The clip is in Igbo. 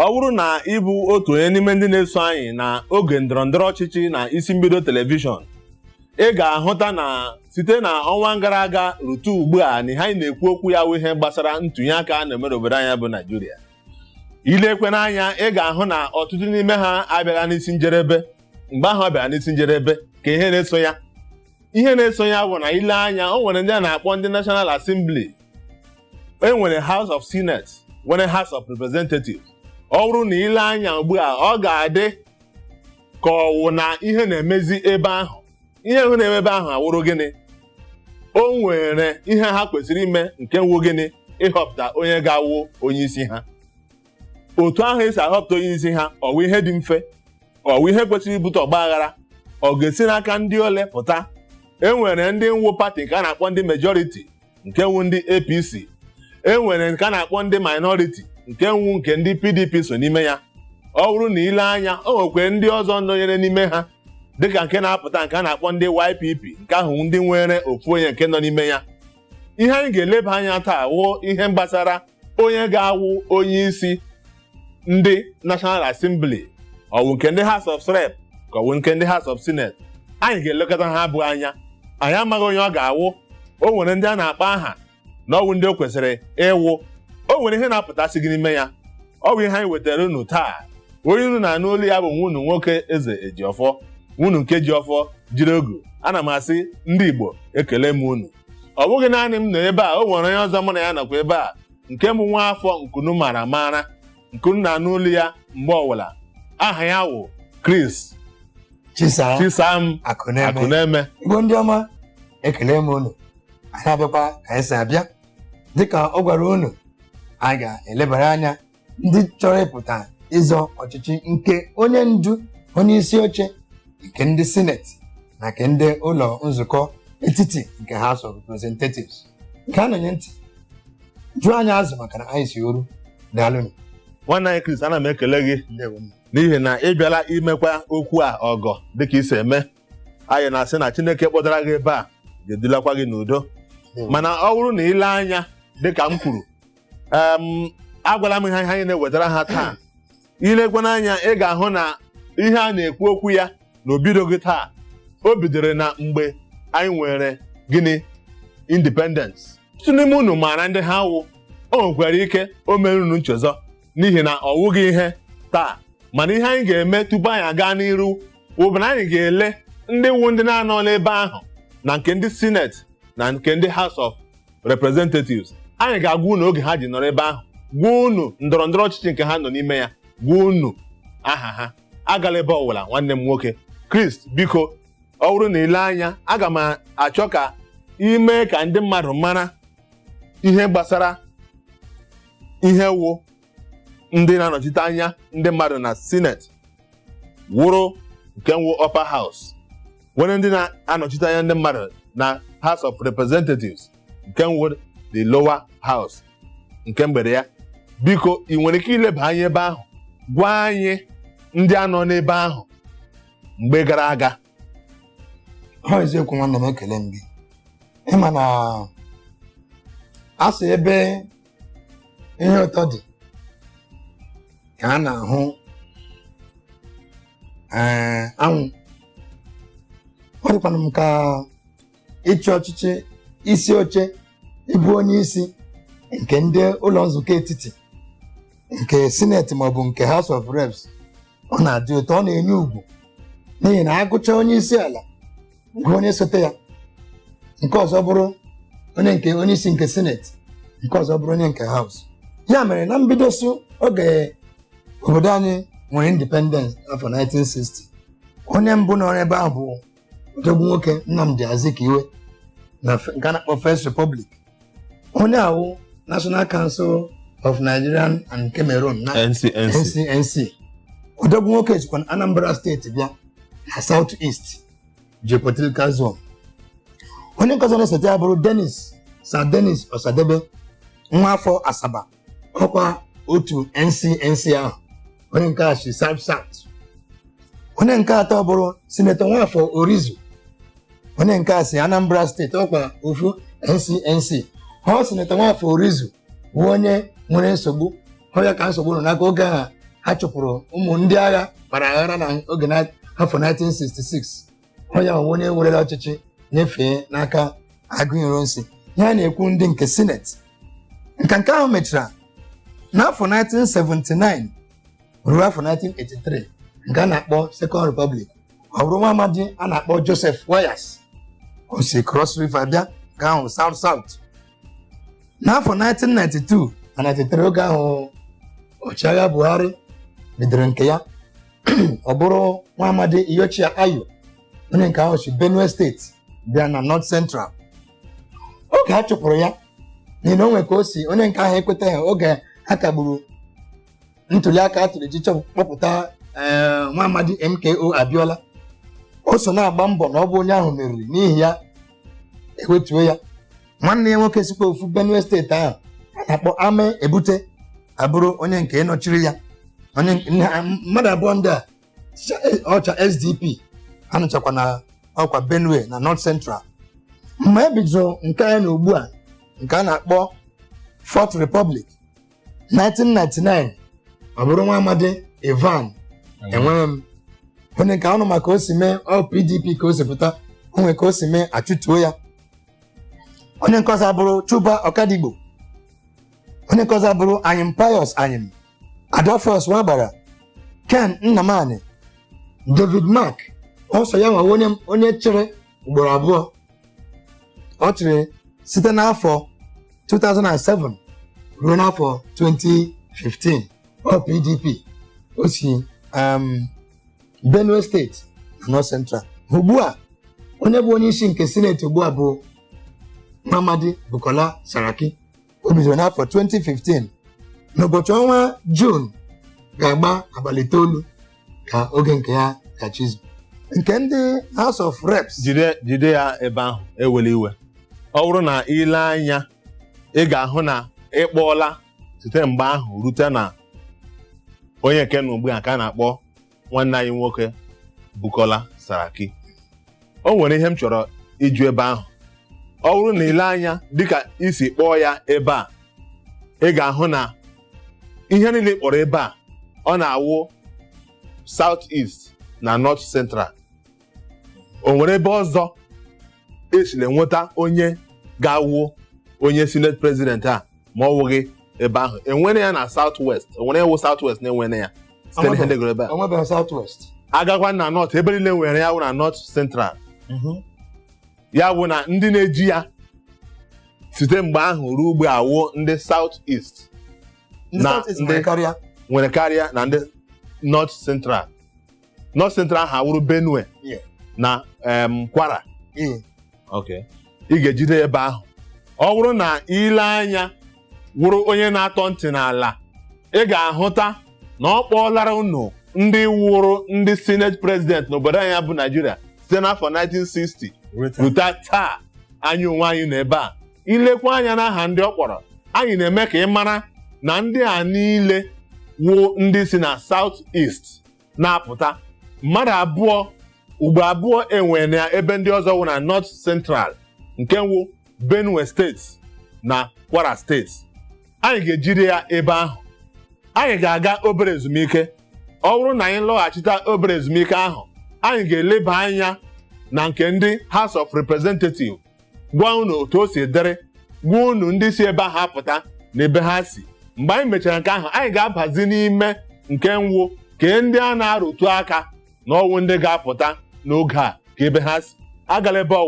Ọ bụrụ na ị bụ otu onye n'ime ndị na-eso anyị na oge ndọrọndọrọ ọchịchị na isi mbido telivishọn, ị ga-ahụta na site na ọnwa gara aga rute ugbu a na ihe anyị na-ekwu okwu ya wụ ihe gbasara ntụnye aka a na-eme n'obodo anyị bụ Naijiria. Ilekwe n'anya, ị ga-ahụ na ọtụtụ n'ime ha abịala n'isi njedebe. Mgbe ahụ ọ bịara n'isi njedebe, ka ihe na-eso ya, ihe na-eso ya bụ na ile anya, o nwere ndị a na-akpọ ndị National Assembly, e nwere House of Senate, nwere House of Representatives. Ọ bụrụ na ile anya ugbu a, ọ ga-adị ka ọ wụ na ihe na-emezi ebe ahụ. Ihe hụ na-eme ebe ahụ awụrụ gịnị? O nwere ihe ha kwesịrị ime, nke wụ gịnị? Ịhọpụta onye ga-awụ onye isi ha. Otu ahụ esi ahọpụta onye isi ha, ọ wụ ihe dị mfe? Ọ wụ ihe kwesịrị ibute ọgba aghara? Ọ ga-esi n'aka ndị ole pụta? E nwere ndị nwu party nke a na-akpọ ndị majority, nke nwu ndị APC. E nwere nke a na-akpọ ndị minority, nke nwu nke ndị PDP so n'ime ya. Ọ bụrụ na ile anya, o nwekwara ndị ọzọ nọnyere n'ime ha, dịka nke na-apụta nke a na-akpọ ndị YPP, nke ahụ ndị nwere ofu onye nke nọ n'ime ya. Ihe anyị ga-eleba anya taa wụ ihe gbasara onye ga-awụ onye isi ndị National Assembly, ọ wụ nke ndị House of Rep ka ọ wụ nke ndị House of Senate. Anyị ga-elekọta ha abụọ anya. Anyị amaghị onye ọ ga-awụ. O nwere ndị a na-akpọ aha na ọwụ ndị o kwesịrị ịwụ. O nwere ihe na-apụtasị gị n'ime ya. Ọ bụ ihe anyị wetara unu taa. Onye unu na-anụ olu ya bụ nwunu nwoke Eze Ejiọfọ, nwunu nke ji ọfọ jiri ogu. Ana m asị ndị Igbo, ekele m unu. Ọ bụghị naanị m nọ ebe a, o nwere onye ọzọ mụ na ya nọkwa ebe a, nke bụ nwa afọ nkunu mara amara, nkunu na-anụ olu ya mgbe ọbụla. Aha ya wụ Chris Chisaa. Chisam. Akụneme. Akụneme. Igbo ndị ọma, ekele m unu. Anyị abịakwa ka anyị si abịa. Dịka ọ gwara unu, anyị ga-elebara anya ndị chọrọ ịpụta ịzọ ọchịchị nke onye ndu, onye isi oche nke ndị Senate na nke ndị ụlọ nzukọ etiti nke House of Representatives. Nke a na-enye ntị jụọ anyị azụ, maka na anyị si oru. Daalụnụ. Nwanne anyị Chris, ana m ekele gị Ndewo. n'ihi na ị bịala imekwa okwu a ọgọ dịka isi eme. Anyị na-asị na Chineke kpọtara gị ebe a ga-edulakwa gị n'udo. Mana ọ bụrụ na ile anya, dịka m kwuru, agwala m ihe anyị na-ewetara ha taa. Ilekwa n'anya, ị ga-ahụ na ihe a na-ekwu okwu ya na o bidoghị taa. O bidoro na mgbe anyị nwere gịnị? Independence. Ọtụtụ n'ime unu maara ndị ha wụ. O nwekwara ike o mere unu nchezọ n'ihi na ọ wụghị ihe taa. Mana ihe anyị ga-eme tupu anyị aga n'iru wụ na anyị ga-ele ndị wu ndị na-anọ n'ebe ahụ, na nke ndị Senate na nke ndị House of Representatives. Anyị ga-agwa unu oge ha ji nọrọ ebe ahụ, gwa unu ndọrọ ndọrọ ọchịchị nke ha nọ n'ime ya, gwa unu aha ha. Agala ebe ọbụla, nwanne m nwoke Chris, biko. Ọ bụrụ na ile anya, aga m achọ ka ime ka ndị mmadụ mara ihe gbasara ihe wụ ndị na-anọchite anya ndị mmadụ na Senate, wụrụ nke nwụ upper house, nwere ndị na-anọchite anya ndị mmadụ na House of Representatives, nke nwụ the lower house nke mgbede ya. Biko, ị nwere ike ileba anya ebe ahụ, gwa anyị ndị anọ n'ebe ahụ mgbe gara aga? Ọ eziokwu, nwanne m, ekele m gị. Ịma na a sị ebe ihe ụtọ dị ka a na-ahụ anwụ. Ọ dịkwana m ka ịchị ọchịchị isi oche, ịbụ onye isi nke ndị ụlọ nzukọ etiti, nke Senate maọbụ nke House of Reps, ọ na-adị ụtọ, ọ na-enye ugwu, n'ihi na agụcha onye isi ala, gụọ onye sote ya, nke ọzọ bụrụ onye nke onye isi nke Senate, nke ọzọ bụrụ onye nke House. Ya mere, na mbido su oge obodo anyị nwere independence afọ 1960, onye mbụ nọrọ ebe ahụ bụ odogwu nwoke Nnamdi Azikiwe na nke a na-akpọ First Republic. Onye awụ National Council of Nigerian and Cameroon na NCNC. NCNC. Odogwu nwoke sikwa na Anambra Steeti bịa, na South East Geopolitical Zone. Onye nke ọzọ na-esote ya bụrụ Dennis, Sir Dennis Osadebe, nwa afọ Asaba, ọkwa otu NCNC ahụ. Onye nke a si South South. Onye nke atọ bụrụ Senator Nwafọ Orizu. Onye nke a si Anambra Steeti, ọkwa ofu NCNC. Ọ Senator Nwafọ Orizu bụ onye nwere nsogbu ọ ya ka nsogbu nọ n'aka oge ahụ. Ha chụpụrụ ụmụ ndị agha kpara aghara na oge afọ 1966. Onye ahụ onye werere ọchịchị nyefee n'aka Aguiyi Ironsi. Ihe a na-ekwu, ndị nke sineti nke ahụ mechara n'afọ 1979 ruo afọ 1983, nke a na-akpọ Second Republic, ọ bụrụ nwa amadi a na-akpọ Joseph Wayas. O si Cross River bịa, nke ahụ South South. N'afọ 1992 na 93, oge ahụ ọchịagha Buhari bidoro nke ya, ọ bụrụ nwa amadi Iyorchia Ayu, onye nke ahụ si Benue Steeti bịa na North Central. Oge a chụpụrụ ya n'ihi na o nwe ka o si onye nke ahụ ekwetaghị oge a kagburu ntuli aka a tụrụ iji kpọpụta nwa amadi MKO Abiola. O so na-agba mbọ na ọ bụ onye ahụ meriri, n'ihi ya ewetuo ya. Nwanne ya nwoke sikwa ofu Benue Steeti ahụ a na-akpọ Ame Ebute abụrụ onye nke nọchiri ya. Onye mmadụ abụọ ndị a ọcha SDP anụchakwa na ọkwa Benue na North Central. Mgbe e bidoro nke anyị na ugbu a, nke a na-akpọ Fourth Republic, 1999, ọ bụrụ nwa amadi Ivan Enwerem, onye nke ọnụ maka o si mee ọ PDP ka o si pụta, o nwere ka o si mee achụtuo ya. Onye nke ọzọ abụrụ Chuba Ọkadigbo, onye nke ọzọ abụrụ Anyim Pius Anyim, Adolphus Wabara, Ken Nnamani, David Mark. Ọsọ ya nwa onye chịrị ugboro abụọ. Ọ chịrị site n'afọ 2007 ruo n'afọ 2015. Ọ PDP, o si Benue Steeti na North Central. Ugbu a, onye bụ onye isi nke sineti ugbu a bụ Mamadi Bukola Saraki. O bidoro n'afọ 2015. N'ụbọchị ọnwa Juun ga-agba abalị 9 ka oge nke ya gachizu. Nke ndị House of Reps, Jide, jide ya ebe ahụ, ewela iwe. Ọ bụrụ na ile anya, ị ga-ahụ na ịkpọọla site mgbe ahụ rute na onye nke nọ ugbu a, ka a na-akpọ nwanne anyị nwoke Bukola Saraki. O nwere ihe m chọrọ ịjụ ebe ahụ. Ọ bụrụ na ile anya dịka isi kpọọ ya ebe a, ị ga-ahụ na ihe niile ị kpọrọ ebe a, ọ na-awụ South East na North Central. O nwere ebe ọzọ esiri nweta onye ga-awụ onye senate president a, ma ọ wụghị ebe ahụ? Enwere ya na South West? Enwere ewu South West na-enwere ya site n'ihe ndị gụrụ ebe a? Onwebeghị South West. Agakwa na North, ebe niile nwere ya wụ na North Central. Ya bụ na ndị na-eji ya site mgbe ahụ ruo ugbu a wụ ndị South East ndị na South East nwere karịa. Nwere karịa na ndị North Central. North Central ha wụrụ Benue na Kwara. Okay. Ị ga-ejide ebe ahụ. Ọ bụrụ na ile anya wụrụ onye na-atọ ntị n'ala, ị ga-ahụta na ọ kpọọlara unu ndị wụrụ ndị senate president n'obodo anyị bụ Naijiria site n'afọ 1960 rute taa anyị onwe anyị nọ ebe a. Ilekwa anya n'aha ndị ọ kpọrọ, anyị na-eme ka ị mara na ndị a niile wụ ndị si na South East na-apụta. Mmadụ abụọ, ugbo abụọ enwere na ebe ndị ọzọ wụ na North Central, nke wụ Benue Steeti na Kwara Steeti. Anyị ga-ejide ya ebe ahụ. Anyị ga-aga obere ezumike. Ọ bụrụ na anyị lọghachite obere ezumike ahụ, anyị ga-eleba anya na nke ndị House of Representatives, gwa unu otu o si dịrị, gwa unu ndị si ebe ahụ apụta na ebe ha si. Mgbe anyị mechara nke ahụ, anyị ga-abazi n'ime nke nwụ ke ndị a na-arụtụ aka na ọwụ ndị ga-apụta n'oge a, ka ebe ha si. Agala ebe ọ.